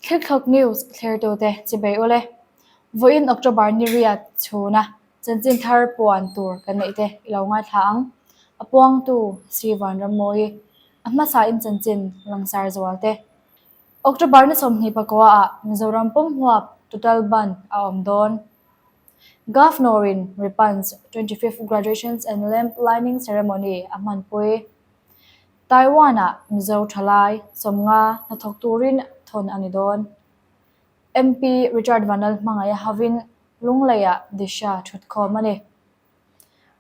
Thlikthlawk News thlertute chibei ule. Vawiin October ni riat chhuna chanchin thar puan tur kan neih te i lo ngaithla ang. A puangtu Sri Vanrammawi, a hmasain chanchin langsar zual te. October ni 24 ah Mizoram pum huap total bandh a awm dawn. Governor-in Ripans 25th Graduations and Lamp Lighting Ceremony a hmanpui. Taiwan-ah Mizo thalai 50 hnathawk turin thawn a ni dawn. MP Richard Vanlal hmangaih a havin Lungleiah Disha thutkhawm a ni.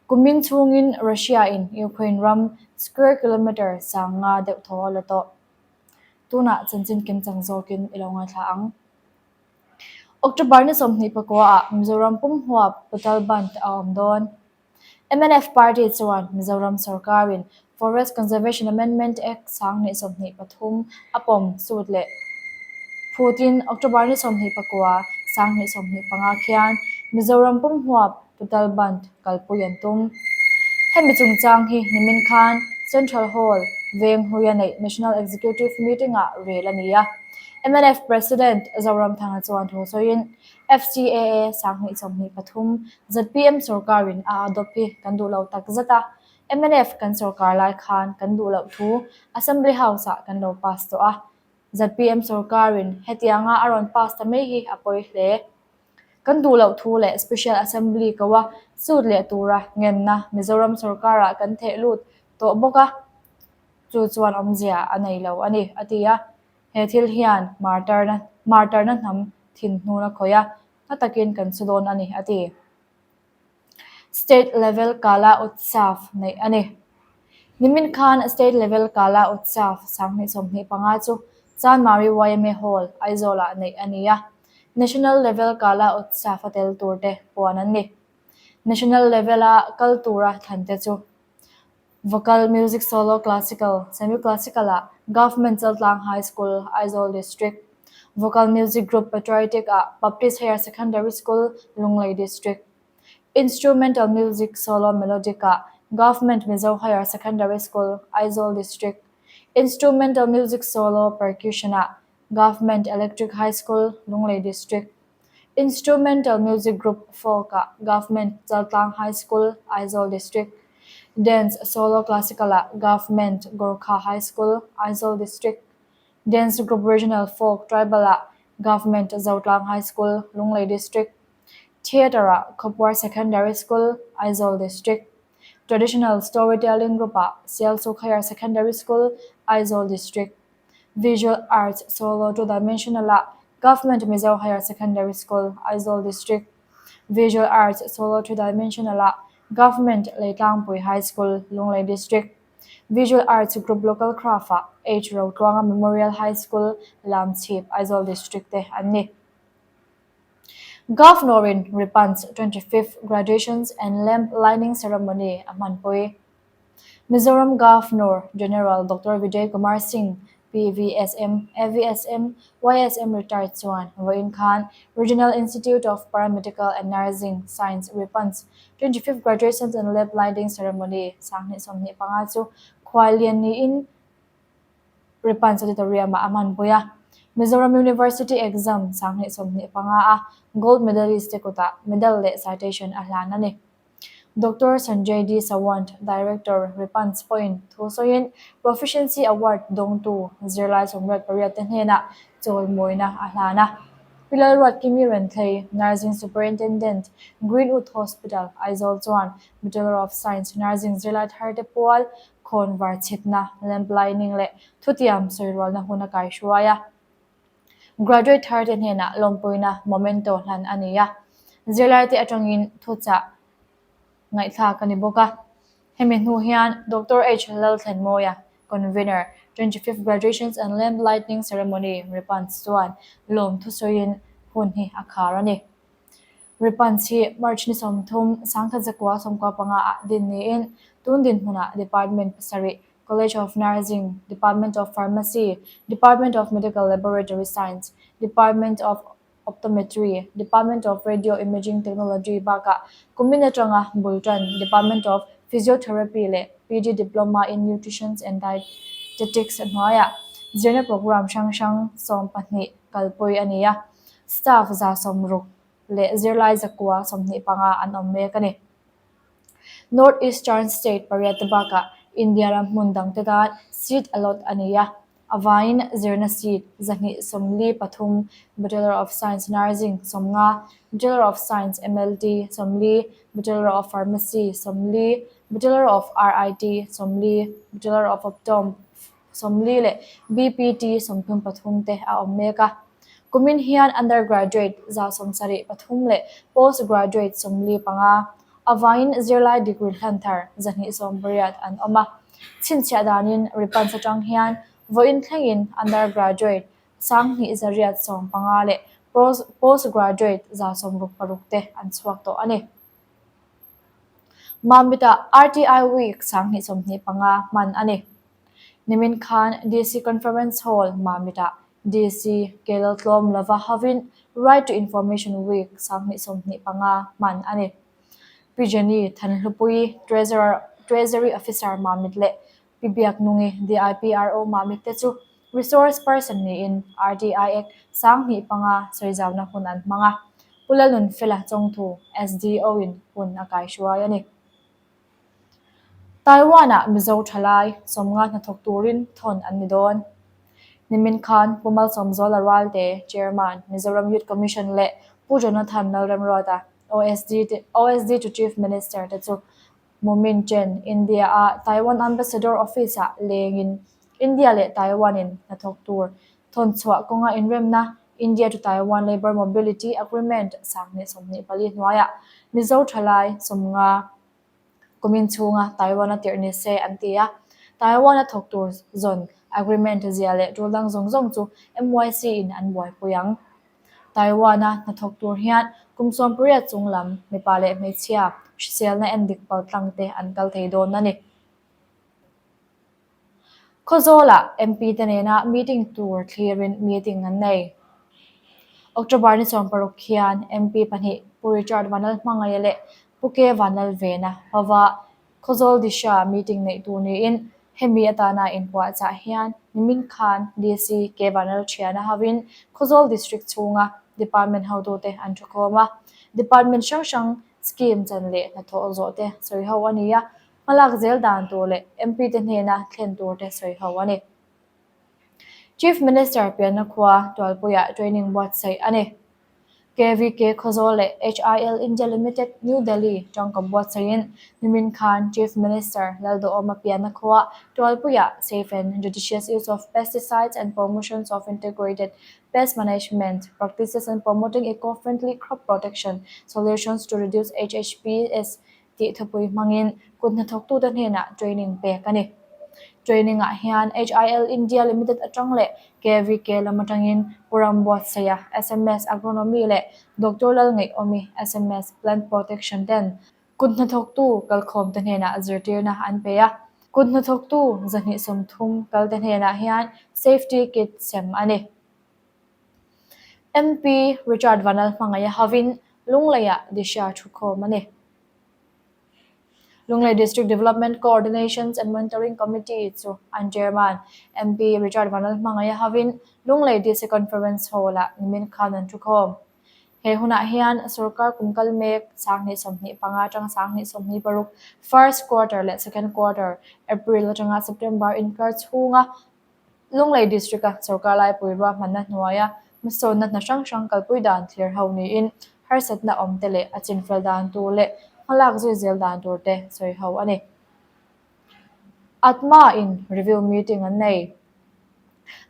Kumin chhungin Russia-in Ukraine ram square kilometre 5000 deuh thaw a la tawh. Tunah chanchin kimchang zawkin i lo ngaithla ang. October ni 29 ah Mizoram pum huap total bandh a awm dawn. Mnf party chuan Mizoram sorkarin Forest Conservation Amendment Act 2023 a pawm sut leh phutin October ni 29, 2025 khian Mizoram pum huap total bandh kalpui an tum. Hemi chungchang hi nimin khan Central Hall veng hluia neih National Executive Meeting-ah rel a ni a. Mnf President Zoramthanga chuan thu sawiin FCAA 2023 zpm sorkarin a adopt hi kan duh lo tak zet a, mnf kan sorkar lai khan kan duh loh thu Assembly House-ah kan lo pass tawh a, zpm sorkarin hetianga a rawn pass ta mai hi a pawi hle. Kan duh loh thu leh Special Assembly ko a sut leh tura ngenna Mizoram sorkarah kan theh lut tawh bawk a, chu chuan awmzia a nei lo a ni, a ti a. He thil hian martarna martarna hnam thin hnun a khawih a, hla takin kan su dawn a ni, a ti. State Level Kala Utsav neih a ni. Nimin khan State Level Kala Utsav 2025 chu Chanmari yma Hall, Aizawl-ah neih a ni a. National Level Kala Utsav a tel tur te puan an ni. National Level-a kal tura thlan te chu Vocal Music Solo Classical, Semi-Classical ah Government Chaltlang High School, Aizawl District, Vocal Music Group Patriotic ah Baptist Higher Secondary School, Lunglei District, Instrumental Music Solo Melodic ah Government Mizo Higher Secondary School, Aizawl District, Instrumental Music Solo Percussion ah Government Electric High School, Lunglei District, Instrumental Music Group Folk ah Government Chaltlang High School, Aizawl District, Dance Solo Classical ah Government Gorkha High School, Aizawl District, Dance Group Regional Folk Tribal ah Government Zotlang High School, Lunglei District, Theatre ah Khawpuar Secondary School, Aizawl District, Traditional Storytelling Group ah Sialsuk Higher Secondary School, Aizawl District. Visual Arts Solo Two Dimensional ah Government Mizo Higher Secondary School, Aizawl District, Visual Arts Solo Three Dimensional ah Government Leitlangpui High School, Lunglei District, Visual Arts Group Local Craft ah H. Rotluanga Memorial High School, Lamchhip, Aizawl District te an ni. Governor-in Ripans 25th Graduations and Lamp Lighting Ceremony a hmanpui. Mizoram Governor General Doctor Vijay Kumar Singh, PVSM, AVSM, YSM Retired chuan vawiin khan Regional Institute of Paramedical and Nursing Science, RIPANS, 25th Graduation and Lab Lighting Ceremony 2025 chu khuallian niin RIPANS Auditorium-ah a hmanpui a. Mizoram University Exam 2025 a Gold Medalist te kutah medal leh citation a hlan a ni. Doctor Sanjay D Sawant, Director, Ripans pawhin thu sawiin Proficiency Award dawngtu zirlai 88 te hnenah chawlmawina a hlan a. Pi Lalruatkimi Renthlei, Nursing Superintendent, Greenwood Hospital, Aizawl chuan Bachelor of Science Nursing zirlai thar te pual khawn var chhitna, lamp lighting leh thutiam sawirualna hun a kaihruai a. Graduate thar te hnenah lawmpuina memento hlan a ni a, zirlai te atangin thuchah ngaihthlak a ni bawk a. Hemi hnu hian Doctor H Lalthlenmawia, Convener, 25th Graduations and Lamp Lighting Ceremony, Ripans chuan lawm thusawiin hun hi a khar a ni. Ripans hi March ni 30, 1995 ah din niin tun dinhmunah Department pasarih College of Nursing, Department of Pharmacy, Department of Medical Laboratory Science, Department of Optometry, Department of Radio Imaging Technology bakah kumin atanga bul tan Department of Physiotherapy leh PG Diploma in Nutrition and Dietetics hnuaiah zirna programme hrang hrang 12. kalpui a ni a, staff 160 leh zirlai 925 an awm mek a ni. North Eastern State pariat te bakah India ram hmun dangte tan seat allot a ni a, a vaiin zirna seat 243, Bachelor of Science Nursing 50, Bachelor of Science MLT 40, Bachelor of Pharmacy 40, Bachelor of RIT 40, Bachelor of Optom 40 leh BPT 33 te a awm mek a. Kumin hian undergraduate 73 leh postgraduate 45, a vaiin zirlai degree hlan thar 280 an awm a. Chhinchhiah danin Ripans atang hian vawiin thlengin undergraduate 2815 leh postgraduate 166 te an chhuak tawh a ni. Mamit-ah RTI Week 2025 hman a ni. Nimin khan DC Conference Hall, Mamit-ah DC Kelal tlawm lova hovin Right to Information Week 2025 hman a ni. Pi Jenny Thanhlupuii, Treasurer, Treasury Officer Mamit leh Pi Biaknungi, DIPRO Mamit te chu Resource Person niin RTI Act 2005 sawizauna hun an hmang a, Pu Lalnunfela Chawngthu, SDO in hun a kaihruai a ni. Taiwan-ah Mizo thalai 50 hnathawk turin thawn an ni dawn. Nimin khan Pu Malsawmzuala Ralte, Chairman, Mizoram Youth Commission leh Pu Jonathan Lalremruata, OSD, OSD to Chief Minister te chu Mumin Chen, India-a Taiwan Ambassador Office-ah lengin India leh Taiwan-in hnathawk tur thawn chhuah kawnga inremna India to Taiwan Labour Mobility Agreement 2024 hnuaiah Mizo thalai 50 kumin chhunga Taiwan-a tirh ni se an ti a. Taiwan-a thawk tur zawn agreement zia leh tul dang zawng zawng chu MYC-in an buaipui ang. Taiwan-a hnathawk tur hian kum 18 chung lam mipa leh hmeichhia hriselna endik paltlang te an kal thei dawn a ni. Khawzawlah MP te nena meeting tur thlirin meeting an nei. October ni 16 khian MP pahnih Pu Richard Vanlalhmangaia leh Pu K Vanlalvena hova Khawzawl Disha meeting neih tur niin hemi atana inpuahchah hian nimin khan DC K Vanlalthiana hovin Khawzawl District chhunga Department hotute an thukhawm a. Department hrang hrang scheme chan leh hnathawh zawh te sawiho a ni a, hmalak zel dan tur leh MP te hnena thlen tur te sawiho a ni. Chief Minister pianna khua Tualpuiah training buatsaih a ni. KVK Khawzawl leh HIL India Limited, New Delhi tangka buatsaihin nimin khan Chief Minister Lalduhawma pianna khua Tualpuiah Safe and Judicious Use of Pesticides and Promotions of Integrated Pest Management Practices and Promoting Eco-Friendly Crop Protection Solutions to Reduce HHPS tih thupui hmangin kut hnathawktute hnenah training pek a ni. Training-ah hian HIL India Limited atang leh KVK lam atangin Pu Rambuatsaia, sms Agronomy leh Doctor Lalngaihawmi, sms Plant Protection ten kut hnathawktu kalkhawmte hnenah zirtirna an pe a. Kut hnathawktu 230 kalte hnenah hian safety kit sem a ni. MP Richard Vanlalhmangaia hovin Lungleiah Disha thukhawm a ni. Lunglei District Development Coordinations and Monitoring Committee chu an Chairman MP Richard Vanlalhmangaia hovin Lunglei DC Conference Hall-ah nimin khan an thukhawm. He hunah hian sorkar kum kal mek 2025 atanga 2026 first quarter leh second quarter April atanga September inkar chhunga Lunglei District-a sorkar laipui ruahmanna hnuaia hmasawnna hna hrang hrang kalpui dan thlir ho niin harsatna awmte leh a chinfel dan tur leh hmalak zui zel dan tur te sawi ho a ni. ATMA-in review meeting an nei.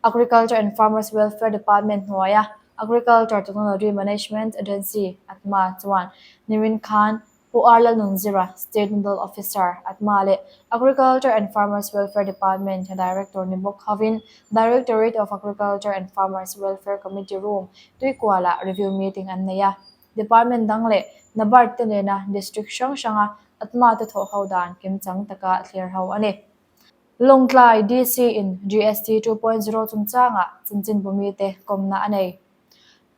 Agriculture and Farmers Welfare Department hnuaia Agriculture Technology Management Agency, ATMA, chuan nimin khan Pu R Lalnunzira, State Nodal Officer, ATMA leh Agriculture and Farmers Welfare Department Director ni bawk hovin Directorate of Agriculture and Farmers Welfare Committee Room, Tuikualah review meeting an nei a. Department dang leh NABARD te nena District hrang hranga ATMA te thawh ho dan kimchang taka thlir ho a ni. Lawngtlai DC in GST 2.0 chungchangah chanchinbu mite kawmna a nei.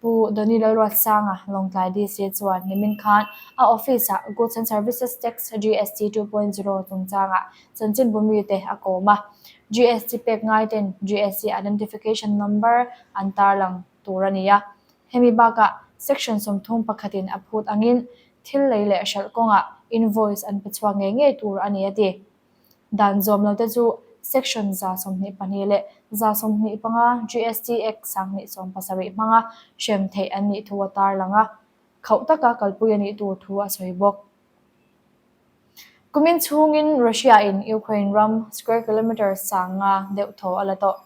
Pu Donny Lalruatsanga, Lawngtlai DC chuan nimin khan a office-ah Goods and Services Tax, GST, 2.0 chungchangah chanchinbu mite a kawm a. GST pek ngaiten GST Identification Number an tarlang. tur a ni a. Hemi bakah Section 30 pakhatin a phut angin thil lei leh hralh kawngah invoice an pe chhuak ngei ngei tur a ni a ti. Dan zawm lote chu Section 122 leh 125 GST Act 2017 hmanga hrem theih an nih thu a tarlang a, khauh taka kalpui a nih tur thu a sawi bawk. Kumin chhungin Russia-in Ukraine ram square kilometre 5,000 deuh thaw a la tawh.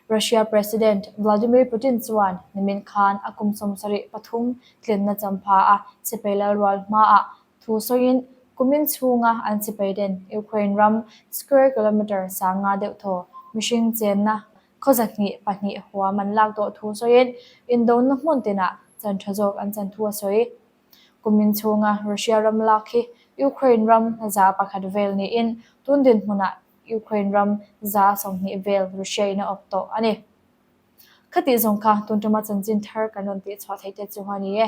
Russia President Vladimir Putin chuan nimin khan a kum 73 tlinna champha a sipai lalrual hmaah thu sawiin kumin chhunga an sipai den Ukraine ram square kilometre 5,000 deuh thaw mihring chenna khaw 202 huam an lak tawh thu sawiin indona hmun tinah chan tha zawk an chan thu a sawi. Kumin chhunga Russia ram lak hi Ukraine ram 1% vel niin tun dinhmunah Ukraine ram 120 vel Russia-in a awp tawh a ni. Khatih zawng kha tun tuma chanchin thar kan rawn tihchhuah theih te chu a ni e.